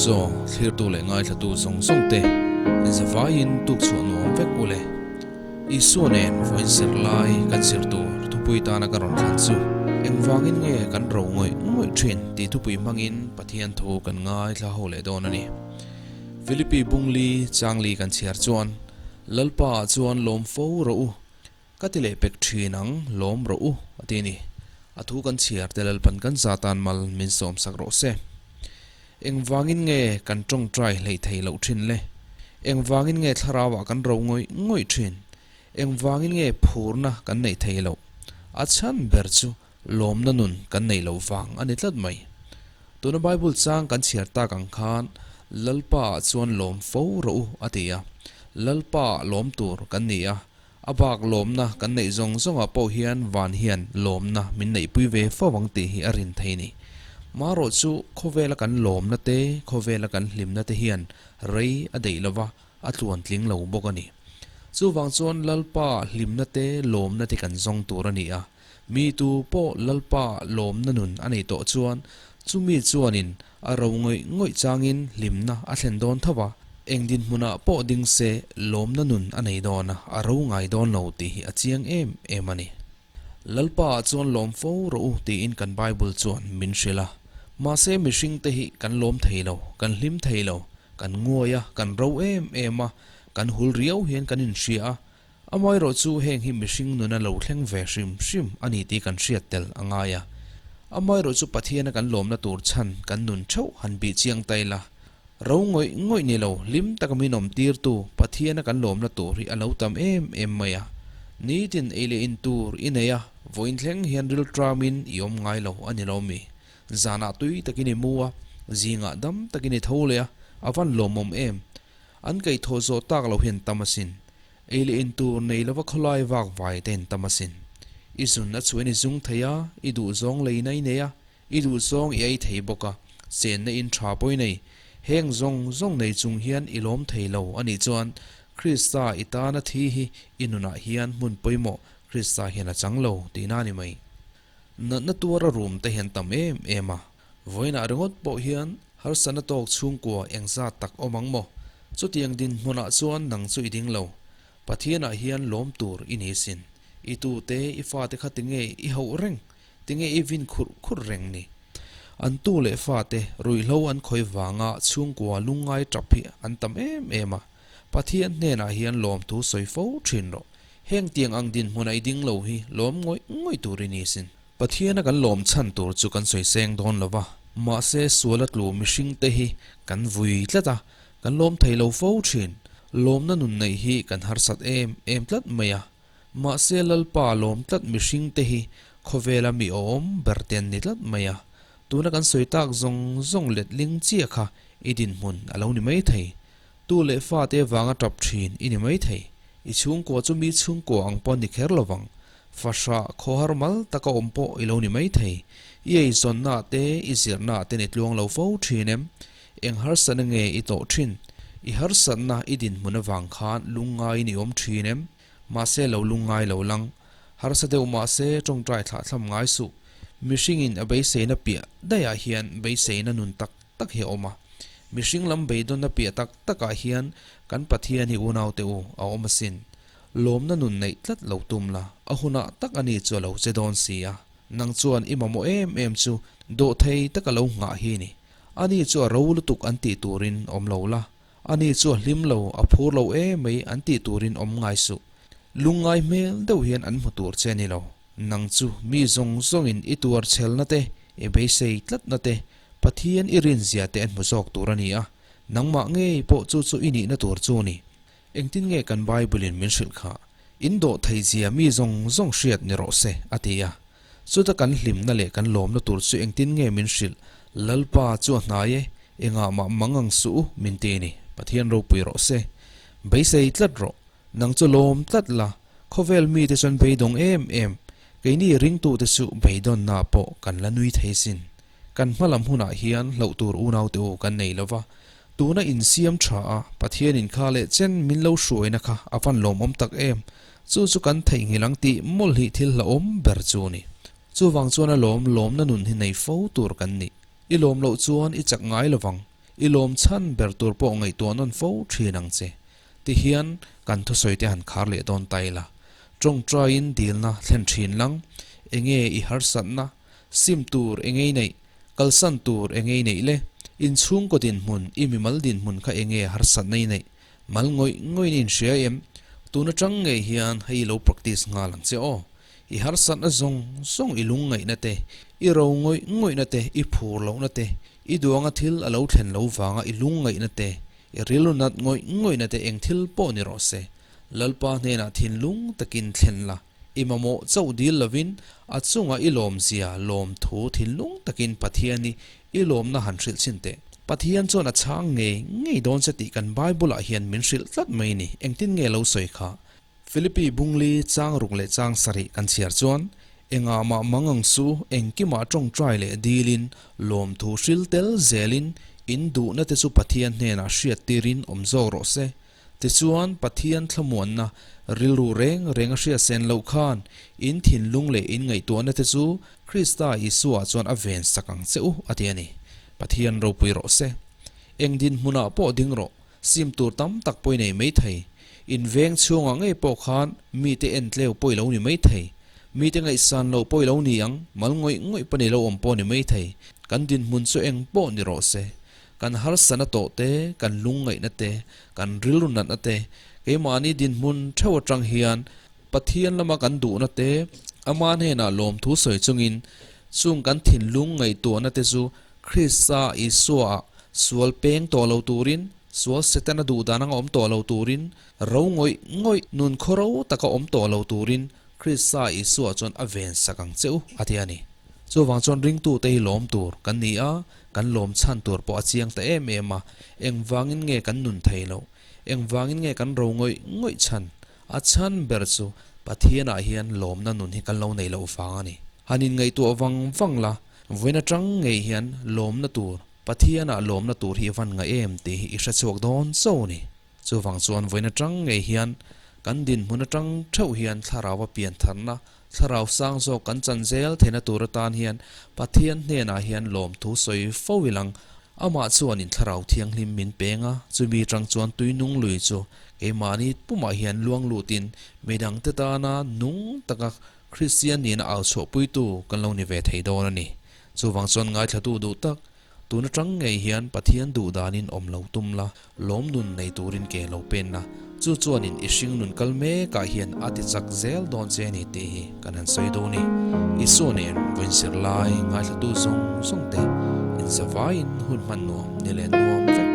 Chaw thlirtu leh ngaithlatu zawng zawng te zavaiin tuk chhuah nuam vek u le. Isua nen vawiin zir lai kan zir tur thupui tana ka rawn thlan chu engvangin nge kan ro ngawih ngawih thin tih thupui hmangin Pathian thu kan ngaithla ho leh dawn a ni. Philippi Bungli Changli kan chhiar chuan Lalpa ah chuan lawm fo rawh u. Ka ti leh pek thin ang, lawm rawh u, a ti a ni. A thu kan chhiar te Lalpan kan za tan mal min sawm sak rawh se. Engvangin nge kan tawngtai hleih thei loh thin le? Engvangin nge thlarauah kan ro ngawih ngawih thin? Engvangin nge phurna kan neih thei loh? A chhan ber chu lawmna nun kan neih loh vang a ni tlat mai. Tuna Bible chang kan chhiar tak ang khan Lalpa ah chuan lawm fo rawh u a ti a. Lalpa ah lawm tur kan ni a, A bak lawmna kan neih zawng zawngah pawh hian van hian lawmna min neihpui ve fo ang tih hi a rin thei ni. Marawh chu khawvela kan lawmna te, khawvela kan hlimna te hian rei a deih lova, a tluan tling lo bawk a ni. Chuvang chuan Lalpa hlimna te, lawmna te kan zawng tur a ni a. Mi tu pawh Lalpa lawmna nun a nei tawh chuan chumi chuanin A ro ngawih ngawih changin hlimna a thlen dawn tho a, eng dinhmunah pawh ding se lawmna nun a nei dawn a, a ro ngai dawn lo tih hi a chiang em em a ni. Lalpa ah chuan lawm fo rawh u tiin kan Bible chuan min hrilh a, mahse mihringte hi kan lawm thei lo, kan hlim thei lo, kan nguai a, kan ro em em a, kan hul riau hian kan inhria a, Amaherawh chu heng hi mihring nuna lo thleng ve hrim hrim a ni tih kan hriat tel a ngai a. Amaherawh chu Pathiana kan lawmna tur chhan kan nun theuh han bih chiang ta ila. Ro ngawih ngawih ni lo, hlim taka min awm tirtu Pathiana kan lawmna tur hi a lo tam em em mai a. Nitin ei leh in tur i nei a, vawiin thleng hian rilṭamin i awm ngai lo a ni lo mi? Zanah tui takin i mu a, zingah dam takin i tho leh a, a van lawmawm em? An kaihthawh zawh tak lo hian tam asin. Ei leh in tur nei lova khawlai vak vai te in tam asin. I zun a chhuahin i zung thei a, i duhzawng leina i nei a, i duhzawng i ei thei bawk a, chenna in tha pawh i nei. Heng zawng zawng nei chung hian i lawm thei lo a nih chuan Krista i tana thi hi i nunah hian hmun pawimawh Krista hian a chang lo tihna a ni mai. Natna tuara rum te hian tam em em a, vawiinah ringawt pawh hian harsatna tawk chhungkua engzat tak awm ang maw? Chutiang dinhmunah chuan nang chu i ding lo. Pathianah hian lawm tur i ni sin. I tute, i fate kha tinge i hauh reng? Tinge i vin khurh khurh reng ni? An tu leh fate ruihhlo an khawi vanga chhungkua lungngai tap hi an tam em em a. Pathian hnenah hian lawmthu sawi fo thin rawh. Heng tiang ang dinhmun a i ding lo hi lawm ngawih ngawih tur i ni sin. Pathiana kan lawm chhan tur chu kan sawi seng dawn lo va, mahse suala tlu mihring te hi kan vui tlat a, kan lawm thei lo fo thin. Lawmna nun neih hi kan harsat em em tlat mai a, mahse Lalpa lawm tlat mihring te hi khawvela mi awm ber te an ni tlat mai a. Tuna kan sawi tak zawng zawng letling chiah kha i dinhmun a lo ni mai thei. Tu leh fate vanga tap thin i ni maithei. I chhungkua chu mi chhungkua ang pawh ni kher lovang. Fahrah khawhar mal taka awm pawh i lo ni maithei. I eizawnna te, i zirna te ni tluang lo fo thin em? Eng harsatna nge i tawh thin? I harsatna i dinhmun avang khan lungngaiin i awm thin em? Mahse lo lungngai lo lang. Harsa deuh mahse tawngtai thlahthlam ngai suh. Mihringin a beiseina piah daihah hian beiseina nun tak tak hi a awm a. Mihring lam beidawnna piah tak takah hian kan Pathian hi unaute u a awm asin. Lawmna nun neih tlat lo tum la, a hunah tak ani chu a lo che dawn si a. Nang chuan i mamawh em em chu dawhthei taka lo nghah hi ni. Ani chu a ro lutuk an tih turin awm lo la, ani chu a hlim lo, a phur lo emai an tih turin awm ngai suh. Lungngai hmel deuh hian an hmu tur che ni lo. Nang chu mi zawng zawngin i tuar chhelna te, i beisei tlatna te, Pathian i rinzia te an hmu zawk tur a ni a, nangmah ngei pawh chu chu i nihna tur chu a ni. Engtin nge kan Bible-in min hrilh kha? In dawh theizia mi zawng zawng hriat ni rawh se, a ti a. Chuta kan hlimna leh kan lawmna tur chu engtin nge min hrilh? Lalpa chu a hnai e, engah mah mang ang suh u, min ti ni. Pathian ropui rawh se. Beisei tlat rawh. Nang chu lawm tlat la, khawvel mite chuan beidawng em em, keini ringtute chu beidawnna pawh kan la nui thei sin. Kan hmalam hunah hian hlauh tur unaute u kan nei lo va, tuna insiam tha a Pathianin kha leh chen min lo hruaina kha a van lawmawm tak em, chu chu kan theihnghilh ang tih mawlh hi thil hlauhawm ber chu a ni. Chuvang chuan a lawm lawmna nun hi nei fo tur kan ni. I lawm loh chuan i chak ngai lo vang. I lawm chhan ber tur pawh ngaihtuah nawn fo thin ang che. Tihian kan thusawi te han khar leh dawn ta ila. Tawngtaiin dilna thlen thin lang, enge i harsatna, sim tur enge i neih, kalsan tur enge i neih le, inchhungkaw dinhmun, i mimal dinhmun kha enge harsatna i neih, Mal ngawih ngawih in inhria em? Tun atang ngei hian hei lo practice nghal ang che aw. I harsatna zawng zawng i lungngaihna te, i ro ngawih ngawihna te, i phur lohna te, i duanga thil a lo thlen lo vanga i lungngaihna te, i rilru nat ngawih ngawihna te eng thil pawh ni rawh se. Lalpa hnenah thinlung takin thlen la, i mamawh chauh dil lovin a chunga i lawmzia lawmthu thinlung takin Pathiani I lawmna han hrilh chhin teh. Pathian chuan a chhang ngei ngei dawn che tih kan Bible ah hian min hrilh tlat mai ni. Engtin nge lo sawi kha? Philippi bungli chang ruk leh chang sarih kan chhiar chuan, Engah mah mang ang su, engkimah tawngtai leh dilin, lawmthu hril tel zelin, in duhna te chu Pathian hnenah hriat tirin awm zawk rawh se. Tichuan, Pathian thlamuanna rilru reng reng a hriat sen loh khan in thinlung leh in ngaihtuahna te chu Krista Isua chuan a ven sak ang che u, a ti a ni. Pathian ropui rawh se. Eng dinhmunah pawh ding rawh, sim tur tam tak pawh i nei mai thei. In veng chhungah ngei pawh khan mite en tleu pawh i lo ni mai thei. Mite ngaihsan loh pawh i lo ni ang, mal ngawih ngawih pawh ni lo awm pawh ni mai thei. Kan dinhmun chu eng pawh ni rawh se. Kan harsatna tawh te, kan lungngaihna te, kan rilru natna te, keimahni dinhmun theuh atang hian Pathian lama kan duhna te, Ama hnenah lawmthu sawi chungin chung kan thinlung ngaihtuahna te chu Krista Isua-ah sual peng tawh lo turin, sual Setana duhdan anga awm tawh lo turin, ro ngawih ngawih, nun khawro taka awm tawh lo turin Krista Isua chuan a ven sak ang che u, a ti a ni. Chuvang chuan ringtute hi lawm tur kan ni a, kan lawm chhan tur pawh a chiang ta em em a, engvangin nge kan nun thei loh? Engvangin nge kan ro ngawih ngawih chhan? A chhan ber chu Pathianah hian lawmna nun hi kan lo nei loh vang a ni. Han inngaihtuah vang vang la, vawiin atang ngei hian lawmna tur, Pathianah lawmna tur hi i van ngaih em tih hi i hrechhuak dawn cho a ni. Chuvang chuan vawiin atang ngei hian kan dinhmun atang theuh hian thlarau a pian tharna, thlarau sang zawk kan chan zel theihna tur atan hian Pathian hnenah hian lawmthu sawi fo ilang. Amah chuan in thlarau thianghlim min peng a, chumi atang chuan tuinung lui chu keimahni pumah hian luang lutin midangte tana nung taka Kristian nihna au chhuahpuitu kan lo ni ve thei dawn a ni. Chuvang chuan ngaithlatu duh tak Tun atang ngei hian Pathian duh danin awm lo tum la, lawm nun nei turin ke lo pen la, chu chuanin i hring nun kal mekah hian a ti chak zel dawn che ni tih hi kan han sawi dawn i. Isua nen vawiin zir lai ngaithlatu zawng zawng te inzavaiin hun hman nuam ni leh nuam vek.